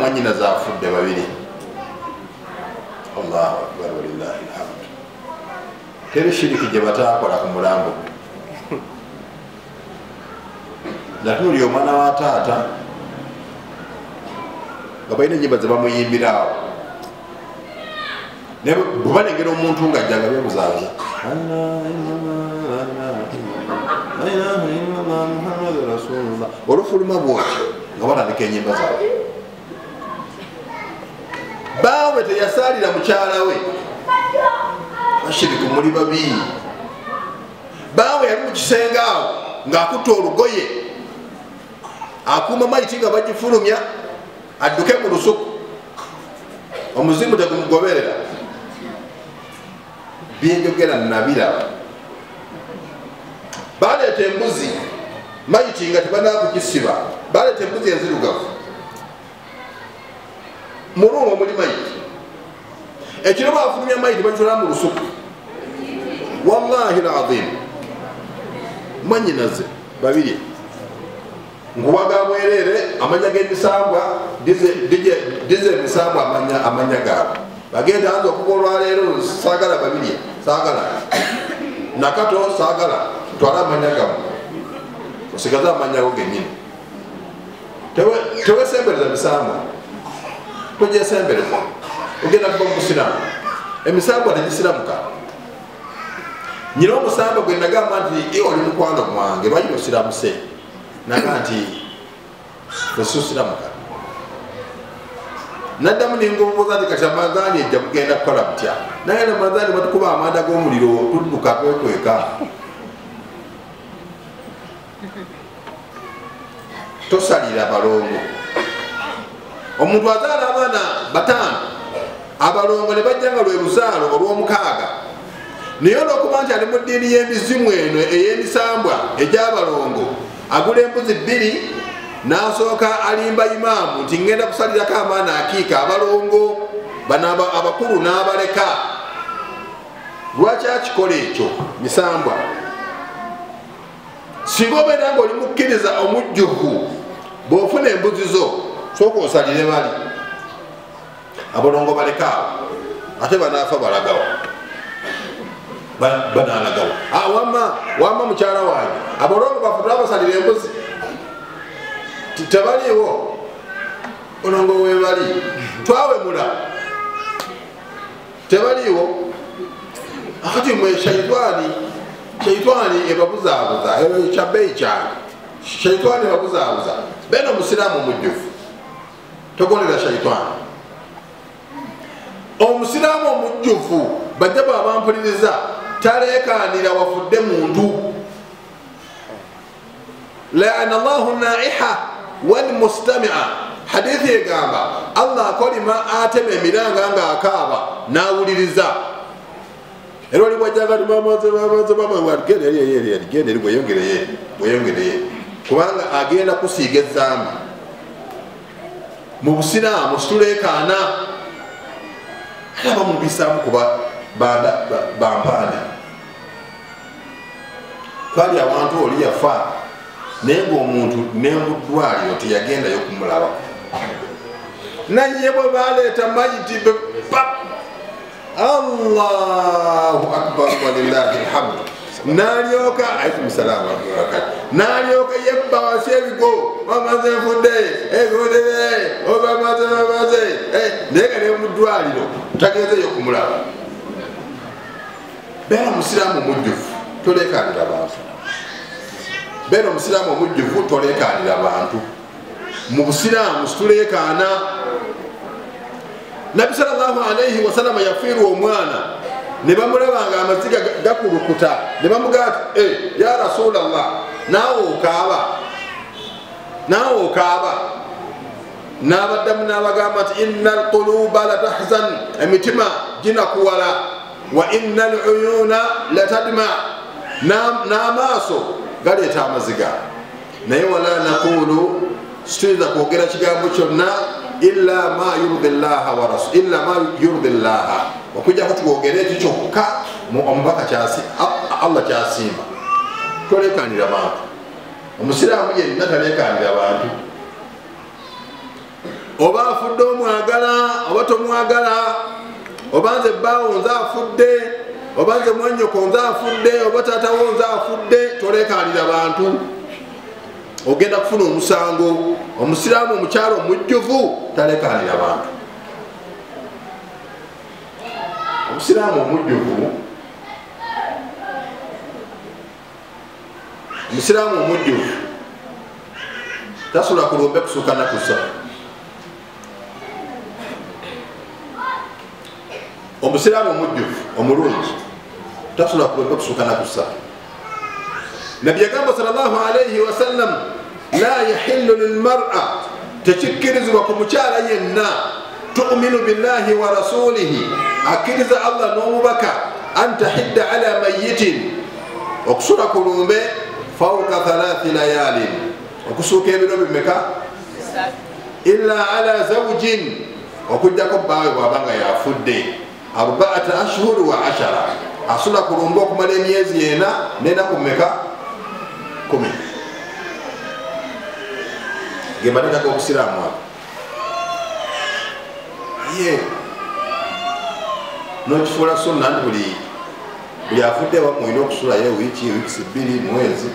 Mwanyinaze afudde babiri. Allahu akbar walillahi alhamd. Teri shiriki gye bataakola ku mulambo. Natunuulira omwana wa taata nga balina ennyimba ze bamuyimbiraawo. Naye bwe balengera omuntu ng'ajja nga beebuzaabuza. Olufuluma bw'otyo nga batandika ennyimba zaabwe. Baawe teyasaalira mukyala we. Bashiriku muli babi. Baawe yali mu kisenge awo ng'akutte olugoye akuuma mayiti nga bagifulumya adduke mu lusuku, omuzimu tegumugoberera. Byenjogera nabiraba. Baleeta embuzi mayiti nga tebanakugisiba, baleeta embuzi enzirugavu mulungu omuli mayiti. Ekiro bafulumya mayiti bagitwala mu lusuku. Wallahi lazim, mwanyinaze babiri nkuwaga bwerere amanya g'emisambwa dize emisambwa amanya gaabwe. Bagenda anza okuva olwaleero saagala babiri, saagala nakato, saagala twala amanya gammwe, osigaze amanya go gennyini. Tewesembereza misambwa, togyesembereza, ogenda kuba mu busiraamu. Emisambwa tegisiramuka. Nyina omusambwa gwe nagamba nti oli mukwano gwange, lwaki osiramuse? Naga nti tesusiramuka. Naddamu nengobuuza nti kati Ramadhaani ejja kugenda kukola butya? Naye Ramadhaani batukuba amanda g'omuliro tudduka kwekweka. Tosalira balongo. Omuntu azaala abaana 5, abalongo ne bajja nga lwe luzaalo olw'omukaaga. Naye olw'okuba nti ali mu ddiini y'emizimu eno ey'emisambwa egy'abalongo, agula embuzi 2 n'asooka alimba imaamu nti ngenda kusalirako amaana akiika abalongo bano abakulu n'abaleka. Lwaki akikola ekyo? Misambwa. Singa obeera ng'oli mukkiriza omujjuvu, bw'ofuna embuzi zo sooka osalire bali abalongo baleka awo, ate banaafa balagawa, banaalagawa. Wamma mukyala wange, abalongo baffe twabasalira embuzi tebaliiwo, olongo webali twawemula tebaliiwo. Akati mwe shaitwani ebabuzaabuza, kyabbeeyi kyange, shaitwani ebabuzaabuza. Beera omusiraamu omujjuvu, togondera shaitwani. Omusiraamu omujjuvu bajja bwabampuliriza taleekaanira wafudde muntu. Laana llahu naiha walmustamia. Hadithi egamba Allah akolima atema emiranga ng'akaaba n'awuliriza. Era oli bwajjaga ti genda eri bweyongereye, kubanga agenda kusiiga ezzambi. Mu busiraamu situleekaana, ate bamubisaamu kuba bampaane. Twali awantu oli yafa naye ng'omuntu ne mu ddwaliro teyagendayo kumulaba. Naye bwe baleeta mayiti Allahu akbar walillahi alhamd, n'alyoka alaikum salaam wa barakatuh, n'alyoka yebba wansi ebigo, bamaze nfudde, ebifudde, bamaze bamaze, naye nga ne mu ddwaliro tagenzeeyo kumulaba. Beera omusiraamu omujjuvu, toleekaanira bantu. Beera omusiraamu omujjuvu, toleekaanira bantu. Mu busiraamu situleekaana. Nabbi sallallahu alayhi wasallama yafiirwa omwana ne bamulaba nga amaziga gakulukuta, ne bamugamba nti ya Rasulallah, naawe okaaba, naawe okaaba. N'abaddamu n'abagamba nti inna alquluba latahzan, emitima ginakuwala, wa inna aluyuna latadma, n'amaaso galeeta amaziga. Naye wala naqulu, situyinza kwogera kigambo kyonna illa ma yurdi llaha wa rasul, illa ma yurdi llaha, okujjako twogere ekyo kyokka omubaka Allah kyasiima. Toleekaanira bantu. Omusiraamu yenna taleekaanira bantu. Oba afudde omwagala oba tomwagala, oba nze bbaawo nze afudde, oba nze mwannyoko nze afudde, oba taatawo nze afudde, toleekaanira bantu. Ogenda kufuna omusango. Omusiraamu omukyalo omujjuvu taleekaanira bantu. Omusiraamu omujjuvu, omusiraamu omujjuvu tasula kulumbe kusuuka nnaku ssatu. Omusiraamu omujjuvu omulungi tasula kulumbe kusuuka nnaku ssatu. Nabbi yagamba sallallahu alayhi wasallam, la yahillu lilmar'a, tekikkirizibwa ku mukyala yenna tu'minu billahi wa rasulihi, akkiriza Allah n'omubaka, an tahidda ala mayitin, okusula ku lumbe fawqa thalathi layalin, okusuuka ebiro bimeka, illa ala zawjin, okujjako bbaawe bw'aba nga yafudde, arba'ata ashhuri wa ashara, asula ku lumbe okumala emyezi ena n'ennaku mmeka? 10. Ge mateeka g'obusiraamu ago. Ye n'okifuula sunna nti buli afudde wammwe olina okusulayo wiiki, wiikisi 2, mwezi.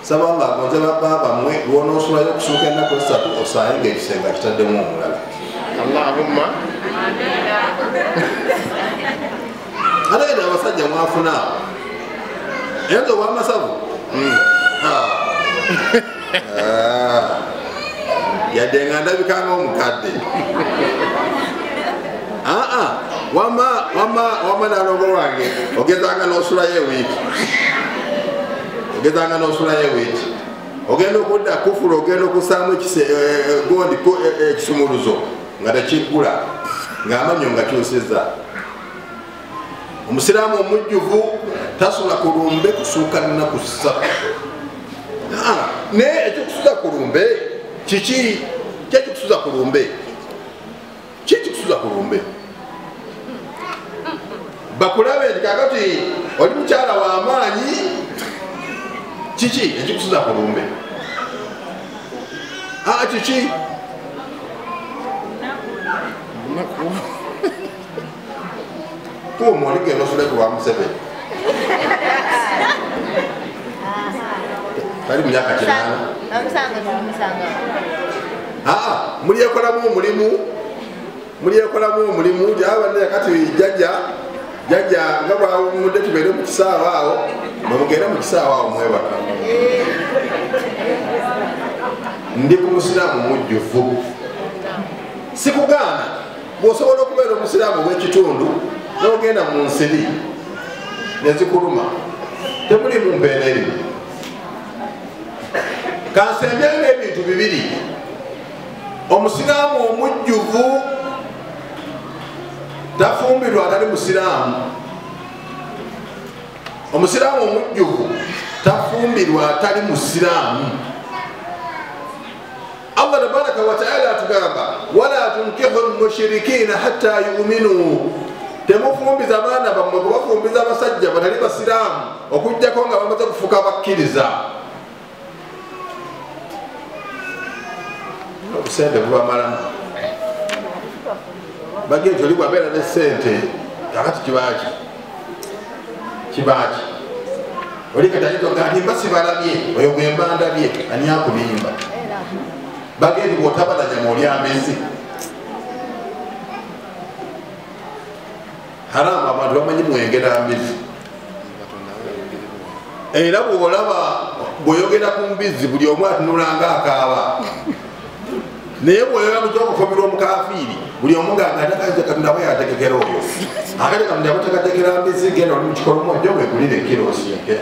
Saba Allah agonze babba bammwe, lw'onoosulayo okusuuka ennaku 3 osaaye ng'ekisenge kitaddemu omulala. Allahumma ate kati abasajja mwafuna awo enzo obwamasavu yadde nga ndabika ng'omukadde. Wamma nalongo wange ogezanga n'osulayo ewiiki, ogezanga n'osulayo ewiiki, ogenda okudda kufula, ogenda okussaamu gondi ekisumuluzo nga tekiggula, ng'amannyo nga kyusizza. Omusiraamu omujjuvu tasula ku lumbe kusuuka nnaku ssatu. Naye ekyokusuza ku lumbe kiki? Ki ekikusuza ku lumbe? Ki ekikusuza ku lumbe? Bakulabe nti kaakati oli mukyala w'amaanyi, kiki ekikusuza ku lumbe? Kiki? Kuuma oligenda osule ku lwa Museveni. Tali mu myaka 8. Mulyekolamu omulimu, mulyekolamu omulimu, gyabadde kati jjajja jjajja nga bwawummudde tubeere mu kisaawe awo, bwe mugende mu kisaawe awo mwebaka. Ndi ku musiraamu mujjuvu. Sikugaana, bw'osobola okubeera omusiraamu ow'ekitundu n'ogenda mu nsiri ne zikuluma, temulimu mpeera erimu. Kansembyeyo n'ebintu bibiri. Omusiraamu omujjuvu tafumbirwa atali musiraamu. Omusiraamu omujjuvu tafumbirwa atali musiraamu. Allah tabaraka wa taala atugamba, wala tunkihu lmushirikina hatta yuminu, temufumbiza baana bammwe kubafumbiza abasajja batali basiraamu okujjako nga bamaze kufuuka bakkiriza. Obusente bubamalamu. Bagenda nti oli bw'abeera ne ssente kakati kibaaki? Kibaaki? Oli kati ayinza okugamba nti mba sibalabye, oyo gwe mba ndabye, ani akulimba? Bagenda nti bw'otaba na nyama olya mbizzi. Haramu abantu bamanyi mwenge na mbizzi. Era bw'olaba bw'oyogera ku mbizzi buli omu atunula ng'akaaba. Naye bw'oyogera ku ky'okufumbirwa omukafiiri buli omu ng'agamba Katonda bwe yategekera oyo. Akati Katonda bw'ateekateekera mbizzi, genda oli mu kikolomo ojje weegulire ekiro osiike.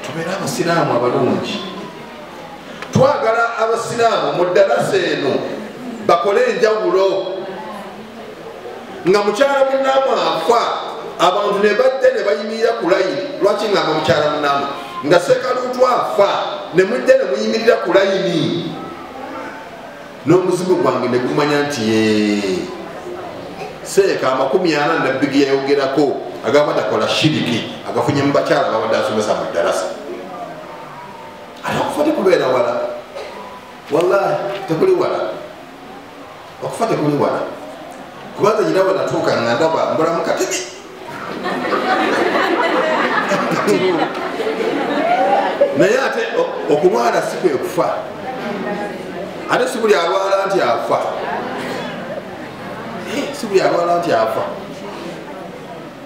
Tubeere abasiraamu abalungi. Twagala abasiraamu mu ddalasa eno bakole enjawulo. Nga mukyala munnaamwe afa, abantu ne bajja ne bayimirira ku layini. Lwaki ngamba mukyala munnaamwe? Nga Ssekaluutu afa ne mujja ne muyimirira ku layini, n'omuzigo gwange ne gumanya nti seeka 40 Nabbi yayogerako agamba takola shiriki, agafunye mu bakyala babadde asomesa mu ddalasa. Okufa tekubeera wala, wallahi tekuli wala, okufa tekuli wala. Kubanza nyina we natuuka nga ndaba mbulamu katini. Naye ate okulwala si kwe kufa, ate si buli alwala nti afa, si buli alwala nti afa.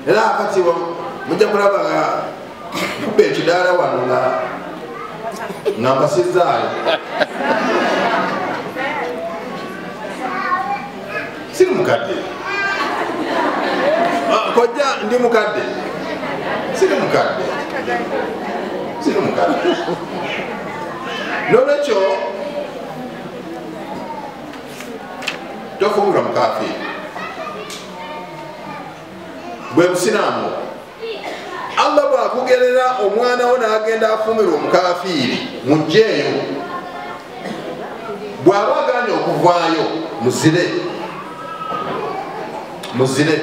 Era akati mujja kulaba nga kuba ekidaala wano nga mpasizaayo. Siri mukadde, kojja ndi mukadde, siri mukadde, siri mukadde. Nolwekyo tofumbirwa mukafiiri, bwe busiraamu. Allah bw'akugerera omwana wo n'agenda afumbirwa omukafiiri, mugjeeyo. Bw'aba aganye okuvaayo, muzire, muzire,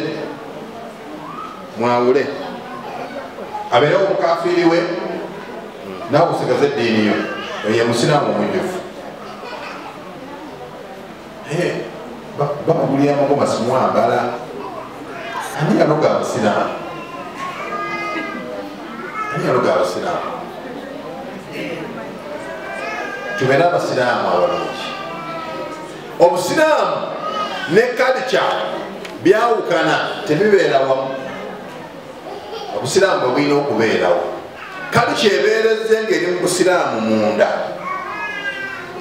mwawule, abeerewo omukafiiri we naawe osigaze eddiini yo. Oyo musiraamu omujjuvu. Bakugulira amagomasi mwambala. Ani yaloga abasiraamu? Ani yaloga abasiraamu? Tubeere abasiraamu abalungi. Obusiraamu ne kalica byawukana, tebibeera wamu. Obusiraamu bwe bulina okubeerawo. Kalica ebeerezze ng'eri mu busiraamu munda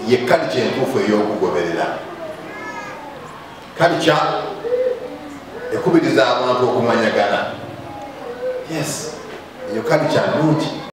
ye kalica entuufu ey'okugoberera. Kalica ekubiriza abantu okumanyagana. Yes, eyo kalica nnungi.